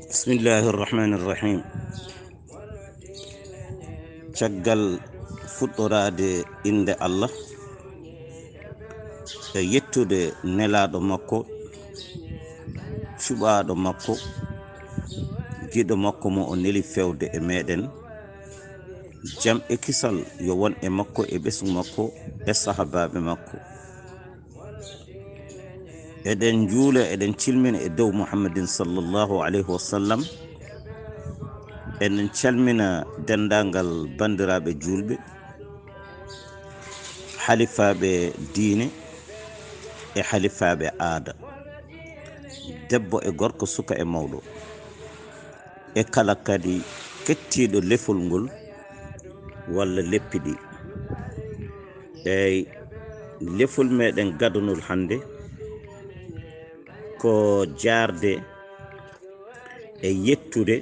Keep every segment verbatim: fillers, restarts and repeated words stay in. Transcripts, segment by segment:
Bismillahi irrahmani irrahim. Caggal fuɗɗoraade innde Allah, e yettude nelaaɗo makko, cuɓaaɗo makko, giɗo makko mo o neli fewde e meɗen, jam e kisal yo won e makko e ɓesngu makko e sahabaaɓe makko. Eɗen njuula, eɗen cilmina e dow Muhammadin sallallahu alayhi wa sallam. Eɗen calmina denndaangal banndiraaɓe juulɓe, halifaaɓe diine e halifaaɓe aada, debbo e gorko, suka e mawɗo, e kala kadi kettiiɗo lefol ngol walla leppi ɗi. Eey, lefol meɗen gadanol hannde ko jaarde e yettude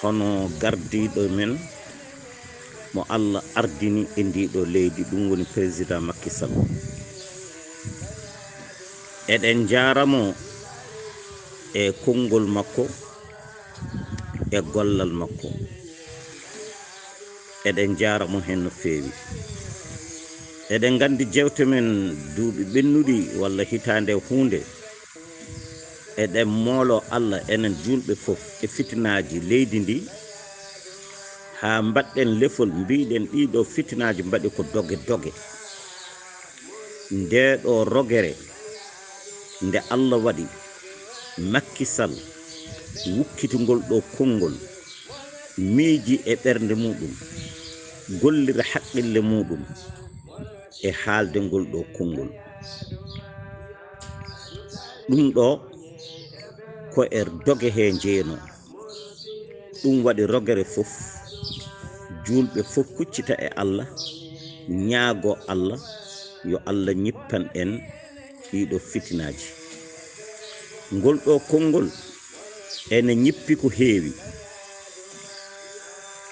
hono gardiiɗo men mo Allah ardini e ndiɗo leydi, ɗum woni Président Macky Sall. Eɗen njaara mo e konngol makko, e gollal makko. Eɗen njaara mo heen no feewi. Eɗen nganndi jeewte men duuɓi ɓennuɗi walla hitaande huunde, eɗen moolo Allah enen juulɓe fof e fitinaaji leydi ndi, haa mbaɗɗen lefol mbiɗen ɗiɗo fitinaaji mbaɗi ko doge doge. Ndee ɗo rogere nde Allah waɗi, Macky Sall wukkiti ngol ɗo konngol, miiji e ɓernde muɗum, gollira haqqille muɗum e haalde ngol ɗo konngol. Ɗum ɗo ko e doge he njeeno. Ɗum waɗi rogere fof, juulɓe fof kuccita e Allah, ñaago Allah yo Allah ñippan en ɗiɗo fitinaaji. Ngol ɗo konngol ene ñippi ko heewi.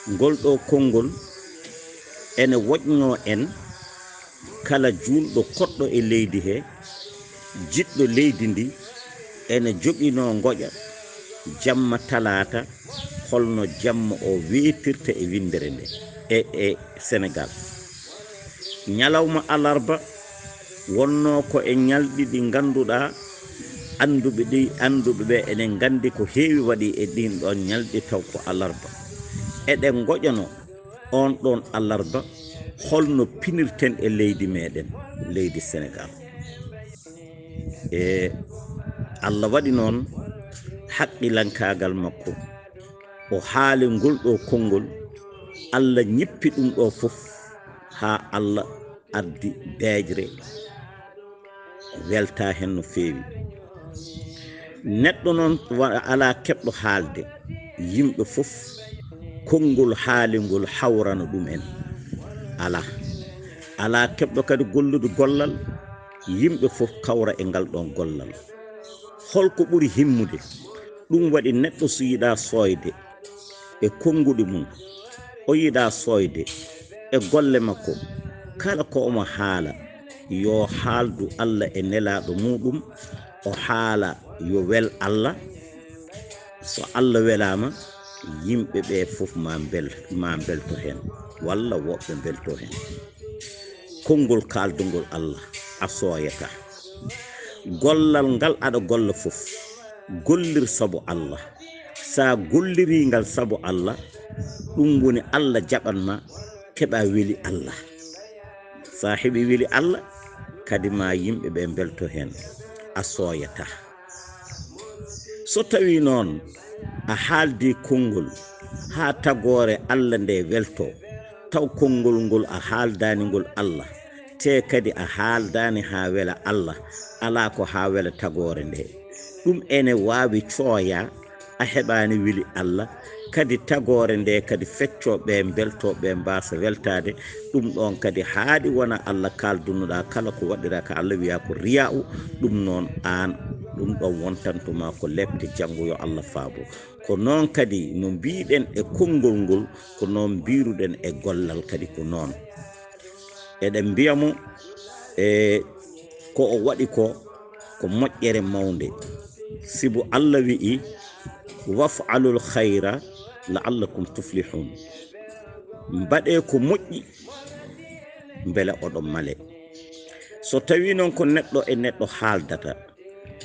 Ngol ɗo konngol ene woƴnoo en, kala juulɗo koɗɗo e leydi he, jiɗɗo leydi ndi, ene joginoo ngoƴa jamma talaata, holno jamma o weetirta e winndere nde e, e Senegaal. Ñalawma alarba wonnoo ko e ñalɗi ɗi ngannduɗaa annduɓe ɗi, annduɓe ɓe enen nganndi ko heewi waɗi e ɗiin ɗoon ñalɗi taw ko alarba. Eɗen ngoƴano oon ɗoon alarba holno pinirten e leydi meɗen, leydi Senegaal. E Allah waɗi noon haqqilankaagal makko, o haali ngol ɗo konngol, Allah ñippi ɗum ɗo fof haa Allah addi beejre welta heen no feewi. Neɗɗo noon wa-, alaa keɓɗo haalde, yimɓe fof konngol haalingol hawrana ɗum en. Alaa. Alaa keɓɗo kadi gollude gollal, yimɓe fof kawra e ngal ɗoon gollal. Holko ɓuri himmude? Ɗum waɗi neɗɗo so yiɗaa sooyde e konnguɗi mum, o yiɗaa sooyde e golle makko, kala ko omo haala, yo haaldu Allah e nelaaɗo muɗum, o haala yo wel Allah. So Allah welaama, yimɓe ɓe fof ma mbel-, ma mbelto heen, walla woɓɓe mbelto heen. Konngol kaaldungol Allah, a sooyataa. Gollal ngal aɗa golla fof, gollir sabu Allah. Sa gollirii ngal sabu Allah, ɗum woni Allah jaɓan ma, keɓa weli Allah. Sa heɓi weli Allah, kadi ma yimɓe ɓe mbelto heen, a sooyataa. So tawii noon a haaldi konngol haa tagoore Allah nde welto, taw konngol ngol a haaldaani ngol Allah, te kadi a haaldaani haa wela Allah, alaa ko haa wela tagoore nde. Ɗum ene waawi cooyaa, a heɓaani weli Allah, kadi tagoore nde kadi feccoo ɓe mbeltoo ɓe mbaasa weltaade. Ɗum ɗoon kadi haaɗi wona Allah kaaldunoɗaa kala ko waɗiraa ka Allah wiyaa ko riyaa'u, ɗum noon aan, ɗum ɗoon wontantuma ko lepte janngo yo Allah faabo. Ko noon kadi no mbiiɗen e konngol ngol, ko noon mbiiruɗen e gollal kadi ko noon. Eɗen mbiya mo, e ko o waɗi ko, ko moƴƴere mawnde. Sibu Allah wi'i, "Waf'alul khayra la'allakum tuflihun." Mbaɗee ko moƴƴi, mbele oɗon male. So tawii noon ko neɗɗo e neɗɗo haaldata,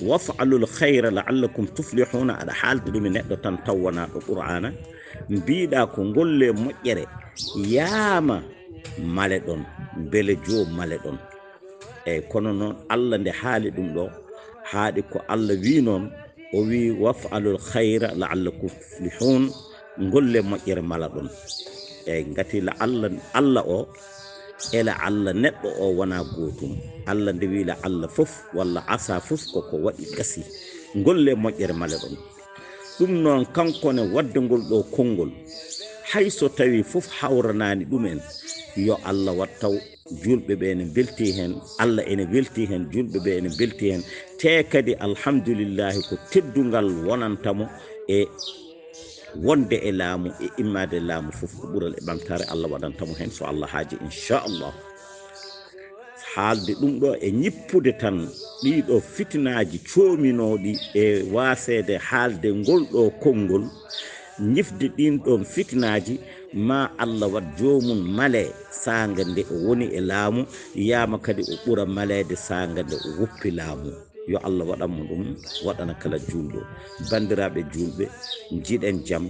"Waf'alul khayra la'allakum tuflihuna," aɗa haaldi ɗum e neɗɗo tan taw wonaa ɗo Qur'aana, mbiɗa ko ngollee moƴƴere, yaama male ɗon, mbele joo male ɗon. Eyi, kono noon Allah nde haali ɗum ɗo, haaɗi ko Allah wii noon, o wii, "Waf'alul khayra la'allakum tuflihun," ngolle moƴƴere mala ɗon. Eyi, ngati la Allah, Allah o, ela Allah neɗɗo o wonaa gootum. Allah nde wii la Allah fof, walla asa fof, ko ko waɗi gasi. Ngolle moƴƴere mala ɗon. Ɗum noon, kanko ne waɗde ngol ɗo konngol, hay so tawii fof hawranaani ɗum en, yo Allah waɗ taw julɓe ɓe ene mbeltii heen, Allah ene weltii heen, julɓe ɓe ene mbeltii heen. Te kadi, alhamdulillahi, ko teddungal wonanta mo e wonde e laamu, e immaade e laamu fof, ko ɓural e ɓamtaare Allah waɗanta mo heen, so Allah haaji, inchallah. Haalde ɗum ɗo e ñippude tan ɗii ɗo fitinaaji coominooɗi e waaseede haalde ngol ɗo konngol, ñifde ɗiin ɗoon fitinaaji, ma Allah waɗ joomum male saanga nde o woni e laamu, yaama kadi o ɓura maleede saanga nde o woppi laamu. Yo Allah waɗan mo ɗum, waɗana kala juulɗo. Banndiraaɓe juulɓe, njiɗen jam,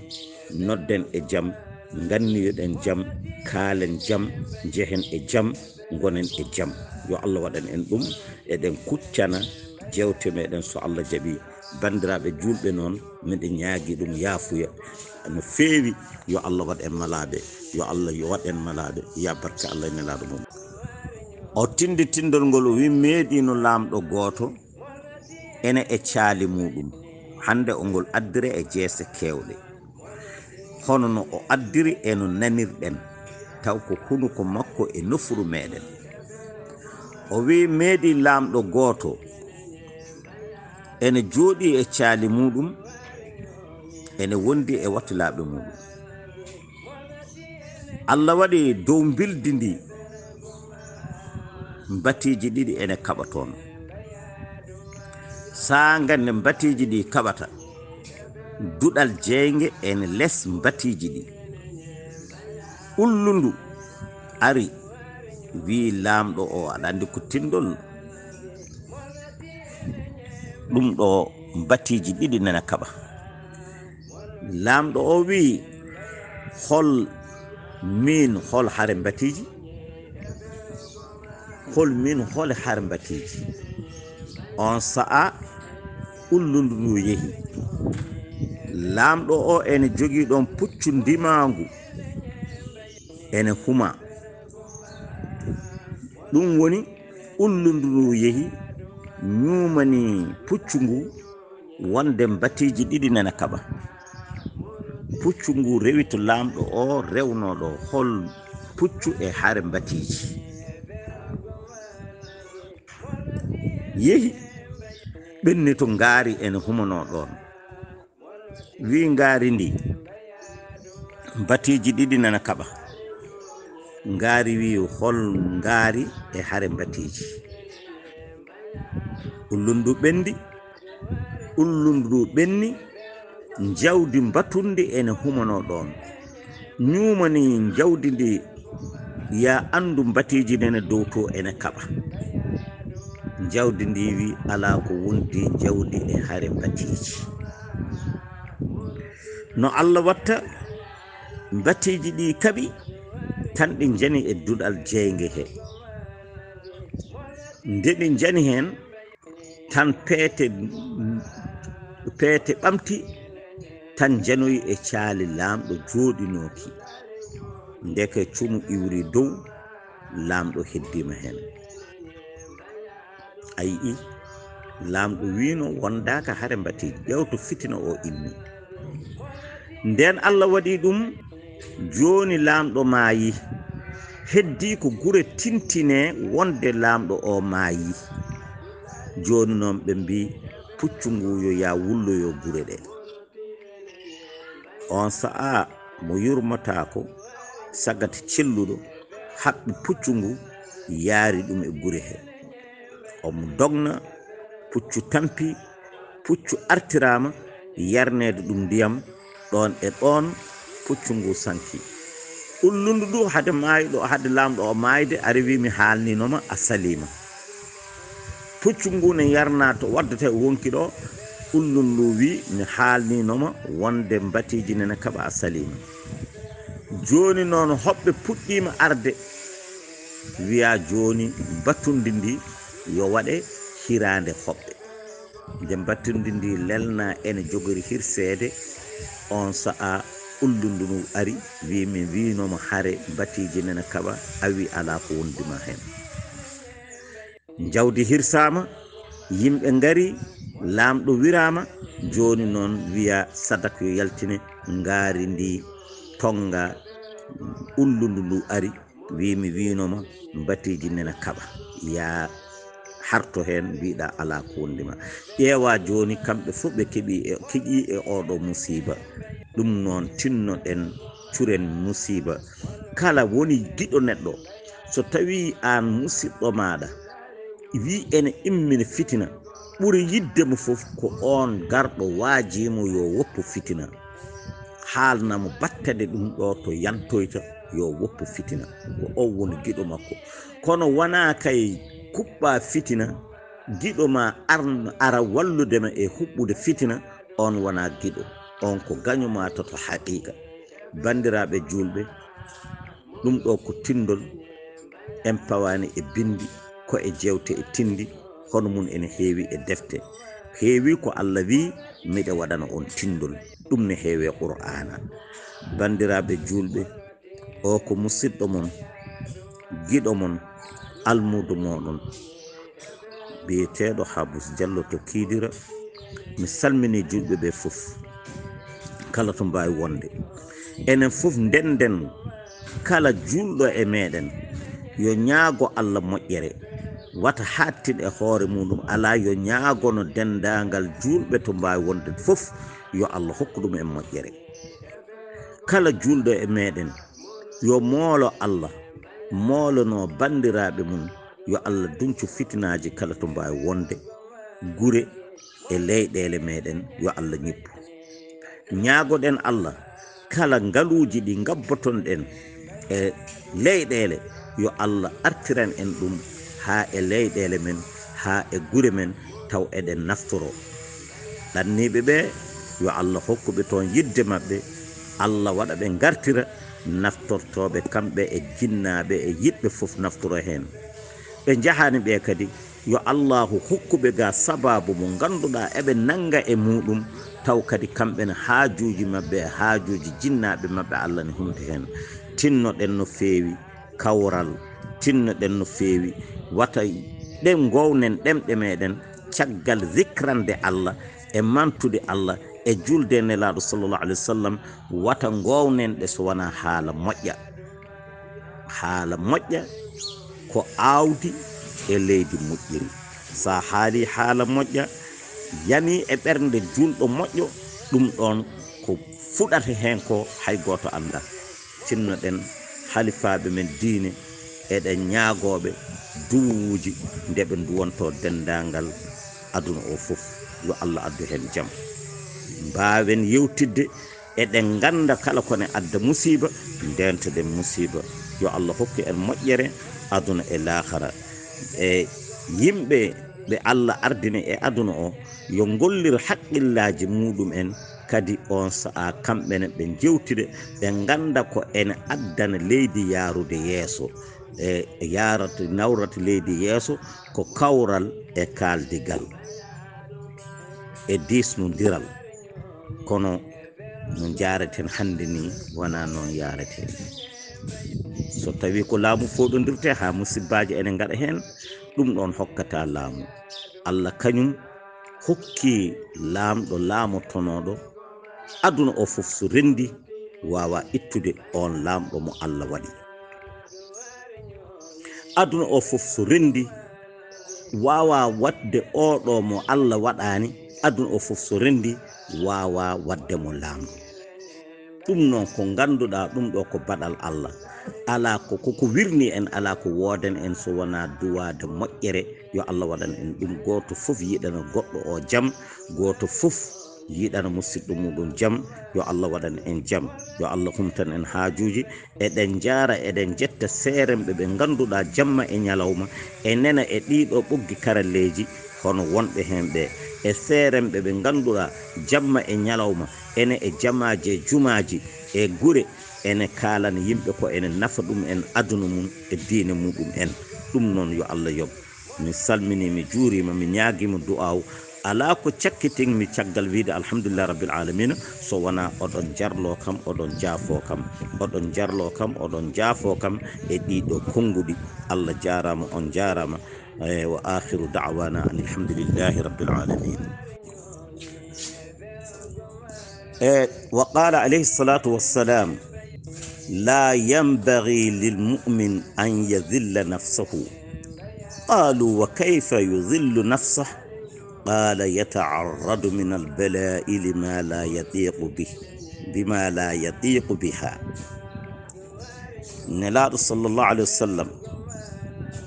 nodden e jam, nganniyoɗen jam, kaalen jam, njehen e jam, ngonen e jam. Yo Allah waɗan en ɗum, eɗen kuccana jeewte meɗen so Allah jaɓi. Banndiraaɓe juulɓe noon, miɗen ñaagi ɗum yaafuya no feewi. Yo Allah waɗ en malaaɓe, yo Allah yo waɗ en malaaɓe, ya barke Allah e nelaaɗo mum. O tindi tindol ngol, o wi, meeɗiino laamɗo gooto ene e caali muuɗum. Hannde o ngol addire e jeese keewɗe, hono no o addiri e no nanirɗen, taw ko hunuko makko e nofru meɗen. O wi, meeɗi laamɗo gooto ene jooɗii e caali muuɗum, ene wondi e watulaaɓe muuɗum. Allah waɗi dow mbildi ndi mbatiiji ɗiɗi ene kaɓa toon. Saanga nde mbatiiji ɗi kaɓata, duɗal jeynge ene les mbatiiji ɗi. Ullundu ari, wii laamɗo o, aɗa anndi ko tindol? Ɗum ɗo mbatiiji ɗiɗi nana kaɓa. Laamɗo o wii, hol miin, hol hare mbatiiji? Hol miin, hol hare mbatiiji? On sa'a ullundu ndu yehi. Laamɗo o ene jogii ɗoon puccu ndimaangu, ene huma. Ɗum woni ullundu ndu yehi, ñuumani puccu ngu wonde mbatiiji ɗiɗi nana kaɓa. Puccu ngu rewi to laamɗo o rewnoo ɗo, hol puccu e hare mbatiiji. Yehi, ɓenni to ngaari ene humanoo ɗoon. Wii ngaari ndi, mbatiiji ɗiɗi nana kaɓa. Ngaari wii, hol ngaari e hare mbatiiji? Ullundu ɓenndi, ullundu ɓenni, njawdi mbatundi ene humanoo ɗoon. Ñuumani njawdi ndi, ya anndu mbatiiji nene dow to ene kaɓa. Njawdi ndi wii, alaa ko wondi njawdi e hare mbatiiji. No Allah watta, mbatiiji ɗi kaɓi, tan ɗi njani e duɗal jeynge he. Nde ɗi njani heen, tan peete, peete ɓamti, tan njanoyi e caali laamɗo jooɗinooki. Ndeke cumu iwri dow, laamɗo heddiima heen. A yi'i, laamɗo wiino wondaaka hare mbatiiji, ƴeew to fitina o immi. Ndeen Allah waɗi ɗum, jooni laamɗo maayi. Heddii ko gure tintinee wonde laamɗo o maayi. Jooni noon ɓe mbii, puccu ngu yo yaa wulloyo gure ɗe. On sa'a mo yurmotaako, sagata celluɗo, haɓɓi puccu ngu, yaari ɗum e gure he. Omo dogna, puccu tampi, Puccu artiraama yarneede ɗum ndiyam, ɗoon e ɗoon puccu ngu sanki. Ullundu ndu hade maayɗo, hade laamɗo o maayde, ari wi mi haalninoma a saliima. Puccu ngu ne yarna to waddata e wonki ɗo, ullundu ndu wi mi haalninoma wonde mbatiiji nene kaɓa a saliima. Jooni noon hoɓɓe puɗɗiima arde, wiya jooni mbattundi ndi yo waɗe hiraande hoɓɓe. Nde mbattundi ndi lelna ene jogori hirseede, oon sa'a ullundu ndu ari, wi mi wiinoma hare mbatiiji nene kaɓa, a wi alaa ko wondi ma heen. Jawdi hirsaama, yimɓe ngari, laamɗo wiraama, jooni noon wiya sadak yo yaltine, ngaari ndi tonnga, ullundu ndu ari, wi mi wiinoma mbatiiji nena kaɓa, ya harto heen, mbiɗa alaa ko wondi ma. Ƴeewa jooni kamɓe fof ɓe keɓi e, keƴi e oɗo musiiba. Ɗum noon tinnoɗen, curen musiiba. Kala woni giɗo neɗɗo, so tawi aan musiɗɗo maaɗa wi ene immina fitina, ɓuri yidde mo fof ko oon garɗo waajimo yo woppu fitina, haalna mo battane ɗum ɗo to yantoyta, yo woppu fitina, ko on woni giɗo makko. Kono wonaa kay kuɓɓa fitina, giɗo ma arn-, ara wallude ma e huɓɓude fitina, on wonaa giɗo, on ko gaño ma toto haqiqa. Banndiraaɓe juulɓe, ɗum ɗo ko tinndol, en pawaani e binndi, ko e jeewte e tinndi, hono mum ene heewi e defte. Heewi ko Allah wi, miɗa waɗana on tinndol. Ɗum ne heewi e Qur'aana. Banndiraaɓe juulɓe, o ko musiɗɗo mon, giɗo mon, almuudo mooɗon, biyeteeɗo Habus Jallo to Kiidira. Mi salmini juulɓe ɓe fof, kala to mbaawi wonde. Enen fof ndennden, kala juulɗo e meɗen, yo ñaago Allah moƴƴere, wata haattin e hoore muɗum, alaa, yo ñaagono denndaangal juulɓe to mbaawi wonde fof, yo Allah hokku ɗum en moƴƴere. Kala juulɗo e meɗen, yo moolo Allah, moolono banndiraaɓe mum, yo Allah duncu fitinaaji kala to mbaawi wonde, gure e leyɗeele meɗen, yo Allah ñippu. Ñaagoɗen Allah, kala ngaluuji ɗi ngabbotonɗen e leyɗeele, yo Allah artiran en ɗum haa e leyɗeele men, haa e gure men, taw eɗen naftoro. Ɗanniiɓe ɓe, yo Allah hokku ɓe toon yidde maɓɓe, Allah waɗa ɓe ngartira naftortooɓe kamɓe e jinnaaɓe e yiɗɓe fof naftoro heen. Ɓe njahaani ɓe kadi, yo Allahu hokku ɓe ga sabaabu mo ngannduɗaa eɓe nannga e muɗum, taw kadi kamɓe ne haajuuji maɓɓe e haajuuji jinnaaɓe maɓɓe Allah ne humti heen. Tinnoɗen no feewi kawral, tinnoɗen no feewi, wata ɗe ngownen ɗemɗe meɗen caggal zikrande Allah e mantude Allah e julde e Nelaaɗo sallallahu alaihi wasallam, wata ngownen ɗe so wonaa haala moƴƴa. Haala moƴƴa ko aawdi e leydi moƴƴiri. So a haali haala moƴƴa, yani e ɓernde julɗo moƴƴo, ɗum ɗoon ko fuɗata heen ko hay gooto anndaa. Tinnoɗen halifaaɓe men diine, eɗen ñaagooɓe duwuuji nde ɓe nduwantoo denndaangal aduna o fof. Yo Allah addu heen jam. Mbaawen yewtidde, eɗen ngannda kala ko ne adda musiiba, ndeentoɗen musiiba. Yo Allah hokku en moƴƴere aduna e laakara. E yimɓe ɓe Allah ardini e aduna o, yo ngollir haqqillaaji muɗum en, kadi on sa'a kamɓe ne ɓe njewtida, ɓe ngannda ko ene addana leydi yaarude yeeso, e yaarata, nawrata leydi yeeso ko kawral e kaaldigal e diisnondiral. Kono no njaareten hannde ni, wonaa noon yaareten. So tawi ko laamu fooɗondirte haa musibbaaji ene ngaɗa heen, ɗum ɗoon hokkata laamu. Allah kañum hokki laamɗo laamotonooɗo aduna o fof, so renndi, waawa ittude oon laamɗo mo Allah waɗi. Aduna o fof so renndi, waawa waɗde oɗo mo Allah waɗaani. Aduna o fof so renndi, waawa waɗde mo laamɗo. Ɗum noon ko ngannduɗaa ɗum ɗo ko baɗal Allah. Alaa ko, ko, ko wirni en, alaa ko woodan en so wonaa duwaade moƴƴere, yo Allah waɗan en ɗum. Gooto fof yiɗana goɗɗo o jam, gooto fof yiɗana musiɗɗo muɗum jam, yo Allah waɗan en jam, yo Allah humtan en haajuuji. Eɗen njaara, eɗen njetta seeremɓe ɓe ngannduɗaa jamma e ñalawma e nena e ɗiiɗo ɓoggi karalleeji, hono wonɓe heen ɓe, e seeremɓe ɓe ngannduɗaa jamma e ñalawma, ene e jamaaji e jumaaji e gure, ene kaalana yimɓe ko ene nafa ɗum en aduna mum e diine muɗum en. Ɗum noon yo Allah yoɓ. Mi salminii, mi juuriima, mi ñaagiima du'aaw. Alaa ko cakkitin mi caggal wiide alhamdulillahi rabbil aalamiina, so wonaa oɗon jarloo kam, oɗon jaafoo kam, oɗon jarloo kam, oɗon jaafoo kam e ɗiiɗo konnguɗi. Allah jaaraama, on jaaraama. Eh, wa aakhiru da'waana anil hamdulillahi rabbil aalamiin. Eh, wa qaala alayhi salaatu wassalaam, "Laa yanbagii lil mu'min an yadilla nafsahu." Qaaluu, "Wa kayfa yudillu nafsah?" Qaala, "Yata'arradu min al-balaa'i lima laa yatiiqu bih, bima laa yatiiqu biha." Nelaaɗo sallallahu alayhi wa sallam,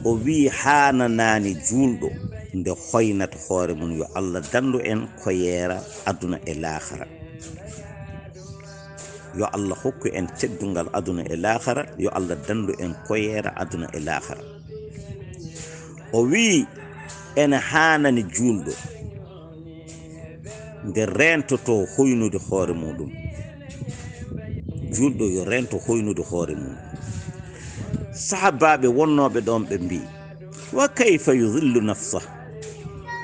o wi'i, haananaani juulɗo nde hoynata hoore mum, yo Allah dandu en koyeera aduna e laakhara. Yo Allah hokku en teddungal aduna e laakhara, yo Allah dandu en koyeera aduna e laakhara. O wi'i, ene haanani juulɗo nde reentotoo hoynude hoore muɗum. Juulɗo yo reento hoynude hoore mum. Sahabaaɓe wonnooɓe ɗoon ɓe mbi'i, "Wa kayfa yudillu nafsah?"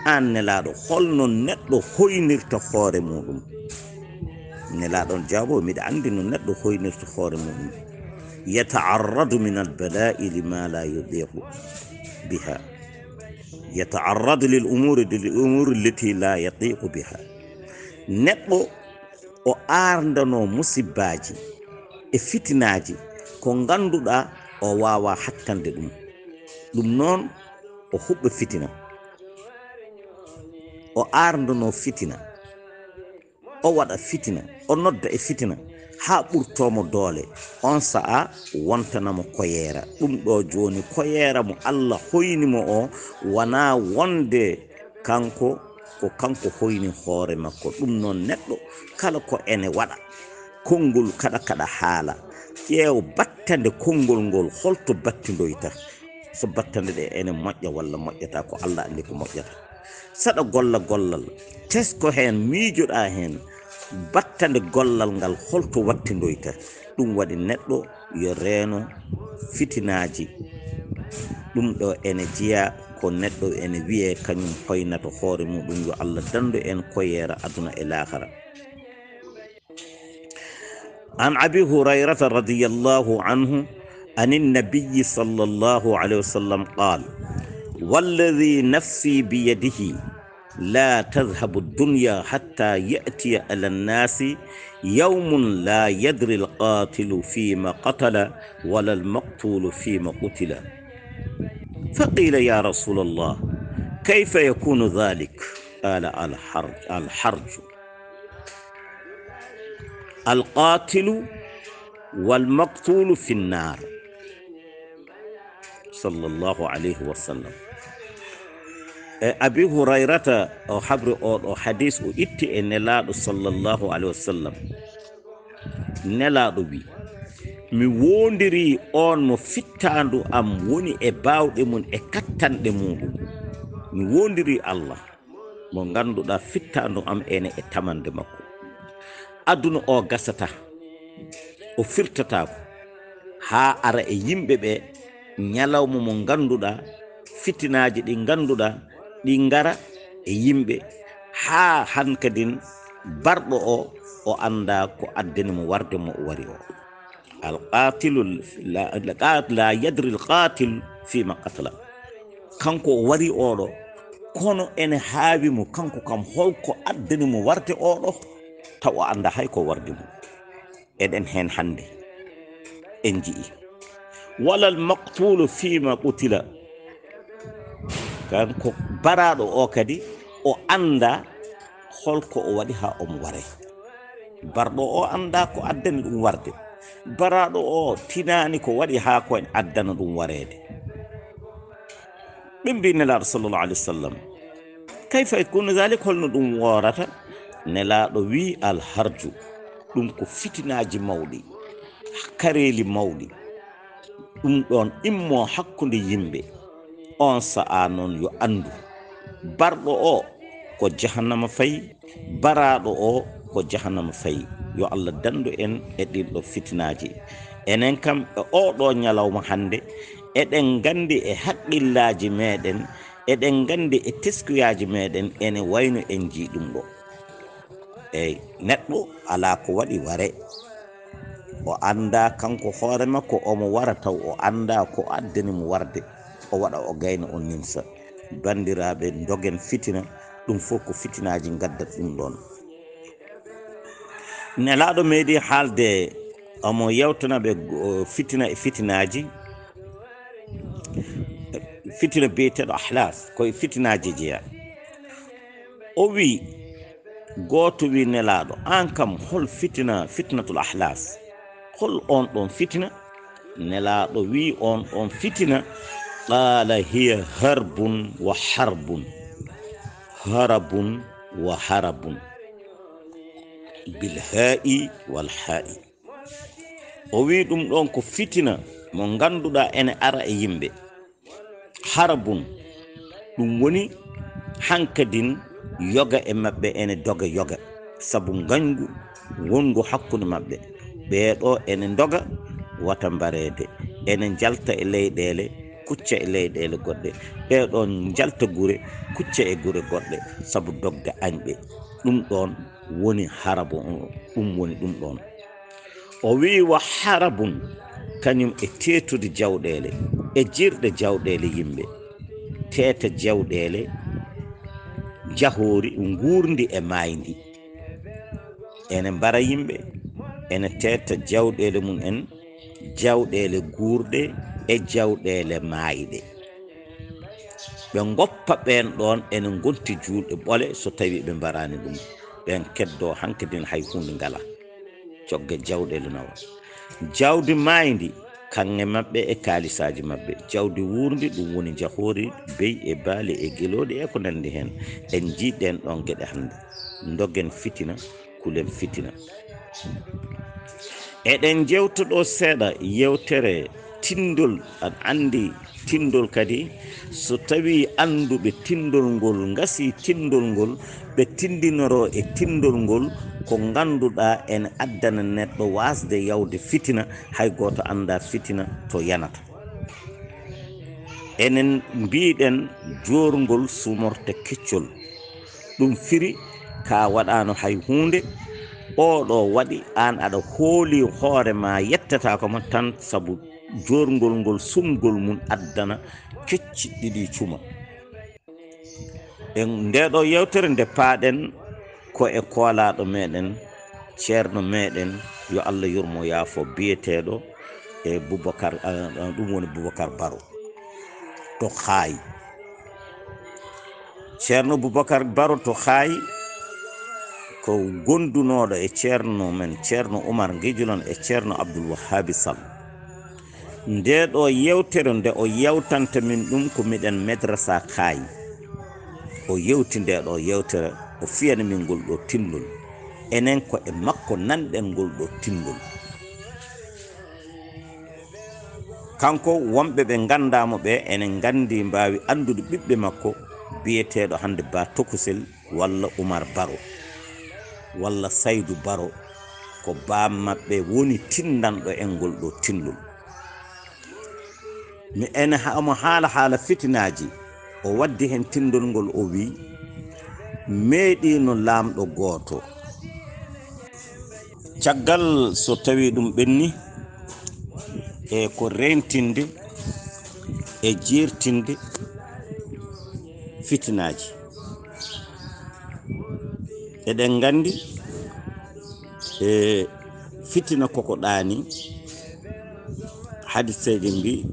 Aan Nelaaɗo, holno neɗɗo hoynirta hoore muɗum? Nelaaɗo on jaabo, miɗa anndi no neɗɗo hoynirta hoore muɗum. "Yata'arradu min al-balaa'i lima laa yutiiqu biha. Yata'arradu lil umuuri, lil umuuri allati laa yatiiqu biha." Neɗɗo o aarndanoo musibbaaji e fitinaaji ko ngannduɗaa o waawaa hattande ɗum. Ɗum noon o huɓɓa fitina. O aarndanoo fitina. O waɗa fitina, o nodda e fitina, haa ɓurtoo mo doole. On sa'a wontana mo koyeera. Ɗum ɗo jooni koyeera mo Allah hoyni mo o, wonaa wonde kanko ko kanko hoyni hoore makko. Ɗum noon neɗɗo kala ko ene waɗa, konngol kaɗa kaɗa haala, ƴeew battande konngol ngol, holto battindoyta? So battande ɗe ene moƴƴa walla moƴƴata, ko Allah anndi ko moƴƴata. Saɗa golla gollal, tesko heen, miijoɗaa heen, battande gollal ngal holto wattindoyta. Ɗum waɗi neɗɗo yo reeno fitinaaji. Ɗum ɗo ene jeyaa ko neɗɗo ene wiyee kañum hoynata hoore muɗum, yo Allah dandu en koyeera aduna e laakhara. عن أبي هريرة رضي الله عنه عن النبي صلى الله عليه وسلم قال: "والذي نفسي بيده لا تذهب الدنيا حتى يأتي على الناس يوم لا يدري القاتل فيم قتل ولا المقتول فيم قتل." فقيل: "يا رسول الله، كيف يكون ذلك؟" قال: "الحرج، الحرج." Alqaatilu wal maqtuulu fi nnaar. Sallallahu alayhi wa sallam. E Abi Hurayrata o habri oɗo hadis, o itti e Nelaaɗo sallallahu alayhi wa sallam. Nelaaɗo wi, mi woondiri on mo fittaandu am woni e baawɗe mum e kattanɗe muɗum. Mi woondiri Allah mo ngannduɗaa fittaandu am ene e tamande makko. Aduna o gasata, o firtataako, haa ara e yimɓe ɓe ñalawma mo ngannduɗaa, fitinaaji ɗi ngannduɗaa, ɗi ngara e yimɓe, haa hankadin barɗo o, o anndaa ko addani mo warde mo o wari o. Alqaatilu la, la, la yadri alqaatil fima qatala. Kanko o wari oɗo, kono ene haawi mo, kanko kam, holko addani mo warde oɗo, taw o anndaa hay ko wardi mo. Eɗen heen hannde, en nji'i. Wala almaqtulu fima qutila. Kanko baraaɗo o kadi, o anndaa holko o waɗi haa omo waree. Barɗo o anndaa ko addani ɗum warde. Baraaɗo o tinaani ko waɗi haa ko en addana ɗum wareede. Ɓe mbi Nelaaɗo sallallahu alayhi wa sallam, "Kayfa yakunu zalik, holno ɗum woorata?" Nelaaɗo wi, "Alharju, ɗum ko fitinaaji mawɗi, kareeli mawɗi. Ɗum ɗoon immo hakkunde yimɓe. On sa'a noon yo anndu, barɗo o ko jahannama fayi, baraaɗo o ko jahannama fayi." Yo Allah danndu en e ɗiin ɗo fitinaaji. Enen kam e oo ɗo ñalawma hannde, eɗen nganndi e haqqillaaji meɗen, eɗen nganndi e teskuyaaji meɗen, ene wayno en njii ɗum ɗo. Eey, neɗɗo alaa ko waɗi ware. O anndaa kanko hoore makko, omo wara taw o anndaa ko addani mo warde. O waɗa, o gayna, o nimsa. Banndiraaɓe, ndogen fitina, ɗum fof ko fitinaaji ngaddat ɗum ɗoon. Nelaaɗo meeɗi haalde, omo yewtana ɓe, o, fitina e fitinaaji. Fitina biyeteeɗo ahlas, ko e fitinaaji jeyaa. O wi, gooto wi Nelaaɗo, "Aan kam, hol fitina, fitnatul ahlas? Hol oon ɗoon fitina?" Nelaaɗo wi, "Oon ɗoon fitina, qaala, hiya harbun wa harbun, harabun wa harabun, bil haa'i wal haa'i." O wi, "Ɗum ɗoon ko fitina mo ngannduɗaa ene ara e yimɓe. Harabun, ɗum woni hankadin yoga e maɓɓe ene doga yoga, sabu ngañgu wongu hakkunde maɓɓe. Ɓee ɗo ene ndoga wata mbareede, ene njalta e leyɗeele, kucca e leyɗeele goɗɗe. Ɓee ɗo njalta gure, kucca e gure goɗɗe, sabu dogde añɓe. Ɗum ɗoon woni harabu, ɗum woni ɗum ɗoon." O wi, "Wa harabun, kañum e teetude jawɗeele, e jirɗe jawɗeele yimɓe, teeta jawɗeele jahoori nguurndi e maayndi. Ene mbara yimɓe, ene teeta jawɗeele mum en, jawɗeele guurɗe e jawɗeele maayɗe. Ɓe ngoppa ɓeen ɗoon ene ngonti juulɗe ɓole, so tawii ɓe mbaraani ɗum, ɓeen keddoo hankadin hay huunde ngalaa. Cogga jawɗeele nawa. Jawdi maayndi, kaŋŋe maɓɓe e kaalisaaji maɓɓe. Jawdi wuurndi, ɗum woni njahoori, beyi e baali e gelooɗi e ko nanndi heen. En njii ɗeen ɗoon geɗe hannde. Ndogen fitina, kulen fitina." Eɗen njewta ɗo seeɗa yewtere tinndol. Aɗa anndi tinndol kadi, so tawii annduɓe tinndol ngol ngasii tinndol ngol, ɓe tinndinoro e tinndol ngol ko ngannduɗaa ene addana neɗɗo waasde yawde fitina, hay gooto anndaa fitina to yanata. Enen mbiɗen joorngol sumorta keccol. Ɗum firi ka waɗaano hay huunde, oo ɗo waɗi, aan aɗa hooli hoore ma, yettataako ma tan, sabu joorngol ngol sumgol mum addana kecci ɗiɗi cuma. E ndee ɗo yewtere nde paaɗen ko e koolaaɗo meɗen, ceerno meɗen, yo Allah yurmo yaafo, biyeteeɗo e Boubacar, ah, ah, ɗum woni Boubacar Baro to Xaay. Ceerno Boubacar Baro to Xaay ko gondunooɗo e ceerno men, ceerno Umar Ngejulon e ceerno Abdul Wahabi Sall. Nde ɗo yewtere nde o yewtanta min ɗum ko miɗen madrasa Kaayi. O yewti nde ɗo yewtere, o fiyani min ngol ɗo tinndol. Enen ko e makko nanɗen ngol ɗo tinndol. Kanko, wonɓe ɓe nganndaamo ɓe, enen nganndi, mbaawi anndude ɓiɓɓe makko, biyeteeɗo hannde Ba Tokusel, walla Umar Baro, walla Saydu Baro, ko baam maɓɓe woni tinndanɗo en ngol ɗo tinndol. Mi ene ha-, omo haala haala fitinaaji, o waddi heen tinndol ngol, o wi, meeɗiino laamɗo gooto. Caggal so tawii ɗum ɓenni, e ko reentinde e jeertinde fitinaaji. Eɗen nganndi, e fitina koko ɗaani, hadiseeje mbi,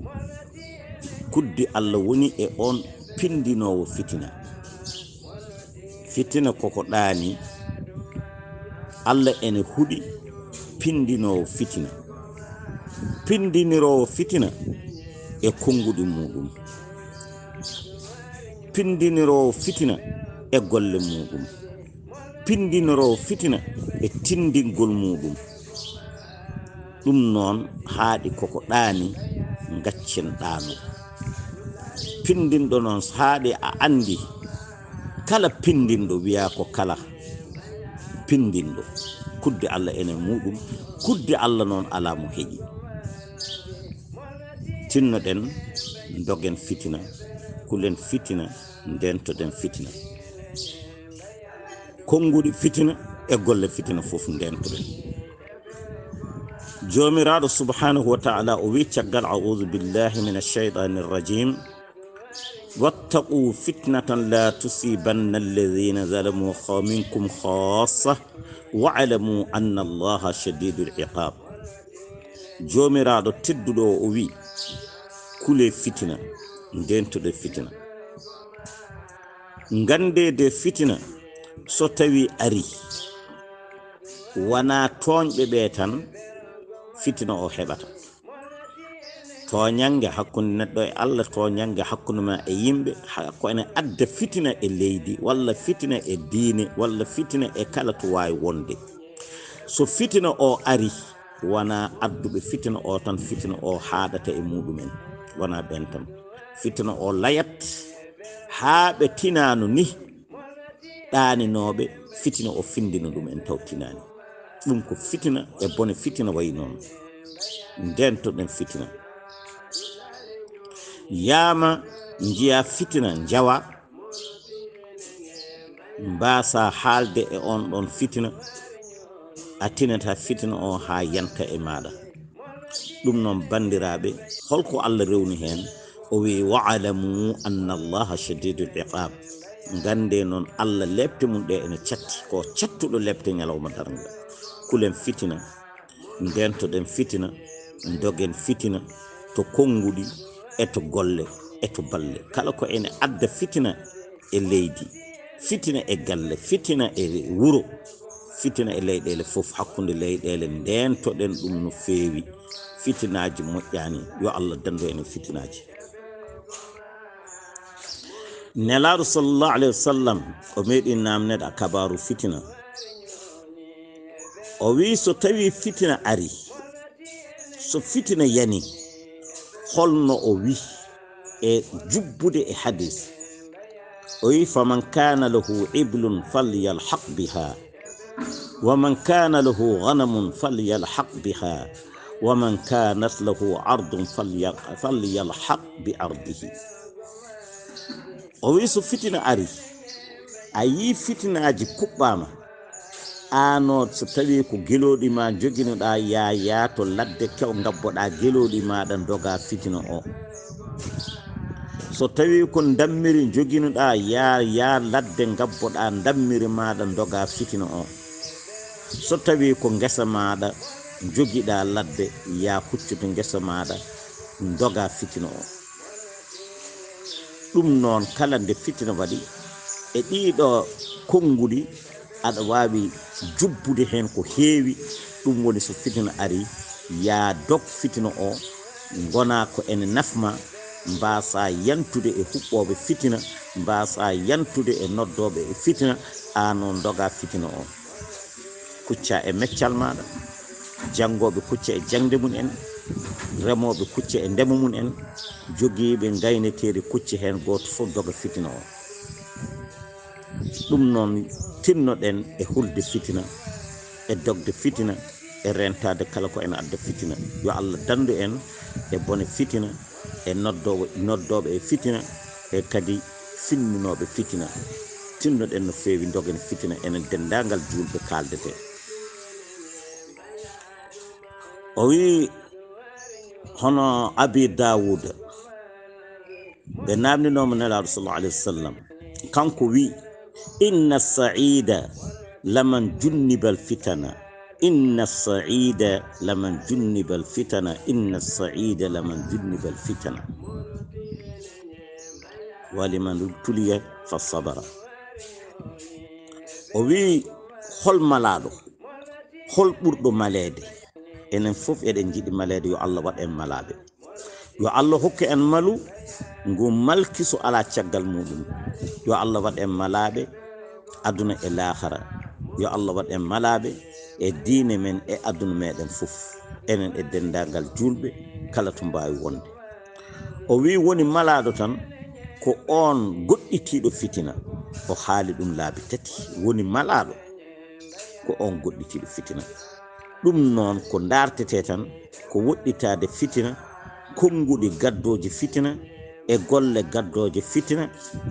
kuddi Allah woni e on pinndinoowo fitina. Fitina koko ɗaani, Allah ene huɗi pindinoowo fitina, pindiniroowo fitina e konnguɗi muuɗum, pindiniroowo fitina e golle muuɗum, pindiniroowo fitina e tindingol muuɗum. Ɗum noon haaɗi koko ɗaani gaccen ɗaano. Pindinɗo noon haaɗi a anndi kala pindinɗo wiyaa ko kala pindinɗo. Kudde Allah ene muuɗum, kudde Allah noon alaa mo heƴi. Tinnoɗen, ndogen fitina, kulen fitina, ndeentoɗen fitina. Konnguɗi fitina e golle fitina fof ndeentoɗen. Joomiraaɗo subhaanahu wa ta'ala o wi caggal, "A'udhu billahi minash shaytanir rajim. Wattaqu fitnatan la tusibanna alladhina zalamu kha-, minkum khassa, wa'lamu anna Allaha shadidul iqab." Joomiraaɗo tedduɗo o, o wi, "Kule fitina, ndeentoɗe fitina." Ngannde de fitina so tawi ari, wona tooñɓe ɓe tan fitina o heɓata. Tooñannge hakkunde neɗɗo e Allah, tooñannge hakkunde ma e yimɓe, ha-, ko ene adda fitina e leydi, walla fitina e diine, walla fitina e kala to waawi wonde. So fitina o ari, wona adduɓe fitina o tan, fitina o haaɗata e muɗumen, wona ɓen tan. Fitina o layat haa ɓe tinano ni, ɗaaninooɓe fitina o findina ɗum en taw tinaani. Ɗum ko fitina e bone fitina wayi noon. Ndeentoɗen fitina. Yaama njiya fitina njawa, mbaasa haalde e on ɗon fitina, a tinata fitina o haa yanta e maaɗa. Ɗum noon, banndiraaɓe, holko Allah rewni heen? O wi, "Wa'lamu anna Allaha shadidul iqab." Ngannde noon, Allah leepte mum ɗe ene catti, ko cattuɗo leepte ñalawma darnga. Kulen fitina, ndeentoɗen fitina, ndogen fitina, to konnguɗi, e to golle, e to balle. Kala ko ene adda fitina e leydi, fitina e galle, fitina e wuro, fitina e leyɗeele fof, hakkunde leyɗeele, ndeentoɗen ɗum no feewi. Fitinaaji moƴƴaani, yo Allah danndu en e fitinaaji. Nelaaɗo sallallahu alayhi wa sallam, o meeɗi naamneede a kabaaru fitina. O wi, so tawi fitina ari, so fitina yani, holno o wi e jubbude e hadis? O wi, "Faman kana lahu iblun falyalhaq biha, wa man kana lahu ghanamun falyalhaq biha, wa man kanat lahu ardun falyal-, falyalhaq bi ardihi." O wi, so fitina ari, a yii fitinaaji kuɓɓaama, aano so tawi ko gelooɗi ma njoginoɗaa, yaa, yaa to ladde kew ngabboɗaa gelooɗi maaɗa ndogaa fitina o. So tawi ko ndammiri njoginoɗaa, yaa, yaa ladde ngabboɗaa ndammiri maaɗa ndogaa fitina o. So tawi ko ngesa maaɗa njogiɗaa ladde, yaa huccude ngesa maaɗa ndogaa fitina o. Ɗum noon, kala nde fitina waɗi, e ɗiiɗo konnguɗi, aɗa waawi jubbude heen ko heewi. Ɗum woni, so fitina ari, yaa dog fitina o, ngona ko ene nafma, mbaasa yantude e huɓɓooɓe fitina, mbaasa yantude e noddooɓe e fitina, aan o ndoga fitina o. Kucca e meccal maaɗa, janngooɓe kucca e jaŋde mum en, remooɓe kucca e ndema mum en, jogiiɓe ngayneteeri kucca heen, gooto fof doga fitina o. Ɗum noon, tinnoɗen e hulde fitina, e dogde fitina, e rentaade kala ko ene adda fitina. Yo Allah danndu en e bone fitina, e noddoowo-, noddooɓe e fitina, e kadi finninooɓe fitina. Tinnoɗen no feewi, ndogen fitina, enen denndaangal juulɓe kaaldete. O wi, hono Abi Daawuda, ɓe naamninooma Nelaaɗo sallallahu alayhi wa sallam, kanko wi, "Inna sa'iida laman junnibal fitana, inna sa'iida laman junnibal fitana, inna sa'iida laman junnibal fitana. Waliman tuliya fa sabara." O wi, hol malaaɗo Hol ɓurɗo maleede? Enen fof eɗen njiɗi maleede, yo Allah waɗ en malaaɓe. Yo Allah hokke en malu ngu malki so alaa caggal muɗum. Yo Allah waɗ en malaaɓe aduna e laahara. Yo Allah waɗ en malaaɓe e diine men e aduna meɗen fof. Enen e denndaangal juulɓe kala to mbaawi wonde. O wiyi woni malaaɗo tan ko oon goɗɗitiiɗo fitina. O haali ɗum laabi tati. Woni malaaɗo ko oon goɗɗitiiɗo fitina. Ɗum noon ko ndaartetee tan ko woɗɗitaade fitina, konnguɗi gaddooji fitina e golle gaddooje fitina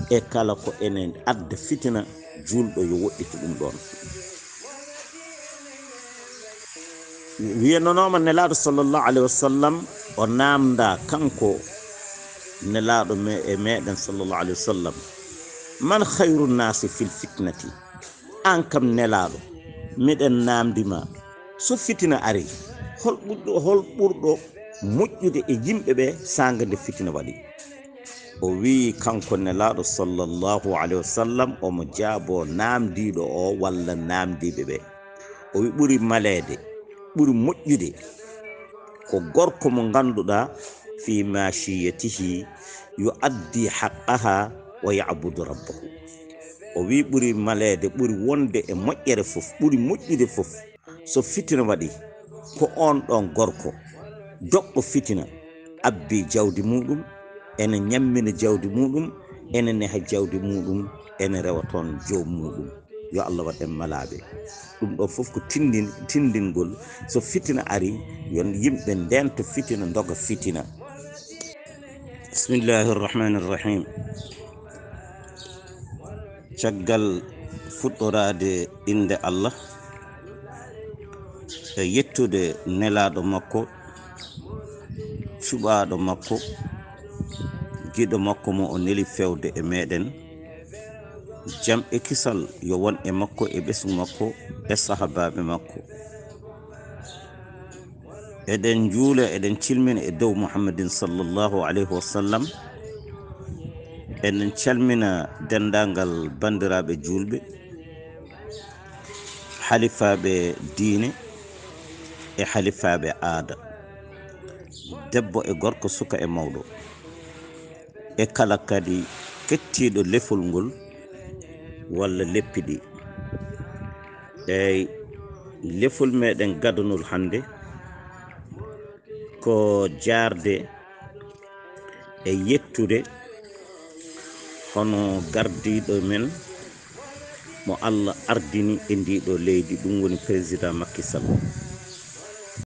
e kala ko ene adda fitina, juulɗo yo woɗɗitu ɗum ɗoon. Wiyanonooma Nelaaɗo sallallahu alayhi wa sallam, o naamndaa kanko Nelaaɗo me-, e meɗen sallallahu alayhi wa sallam, "Man khayru naasi fil fitnati?" Aan kam Nelaaɗo, miɗen naamndi ma, so fitina ari, hol ɓurɗo, hol ɓurɗo moƴƴude e yimɓe ɓe saanga nde fitina waɗi? O wiyi kanko Nelaaɗo sallallahu alayhi wa sallam, omo jaaboo naamndiiɗo o walla naamndiiɓe ɓe. O wiyi ɓuri maleede, ɓuri moƴƴude ko gorko mo ngannduɗaa fi maashiyatihi yu'addi haqqaha wa ya'budu rabbahu. O wiyi ɓuri maleede, ɓuri wonde e moƴƴere fof, ɓuri moƴƴude fof, so fitina waɗi, ko oon ɗoon gorko doɓɗo fitina, abbi jawdi muɗum, ene ñammina jawdi muɗum, ene neha jawdi muɗum, ene rewa toon joom muɗum. Yo Allah waɗ en malaaɓe. Ɗum ɗo fof ko tindin-, tindingol. So fitina ari, yo yimɓe ndento fitina, ndoga fitina. Bismillahi irrahmani irrahim. Caggal fuɗɗoraade innde Allah, e yettude Nelaaɗo makko, cuɓaaɗo makko, giɗo makko mo o neli fewde e meɗen, jam e kisal yo won e makko e ɓesngu makko e sahabaaɓe makko. Eɗen njuula, eɗen cilmina e dow Muhammadin sallallahu alayhi wa sallam. Eɗen calmina denndaangal banndiraaɓe juulɓe, halifaaɓe diine e halifaaɓe aada, debbo e gorko, suka e mawɗo, e kala kadi kettiiɗo lefol ngol walla leppi ɗi. Eey, lefol meɗen gadanol hannde ko jaarde e yettude hono gardiiɗo men mo Allah ardini e ndiɗo leydi, ɗum woni Président Macky Sall.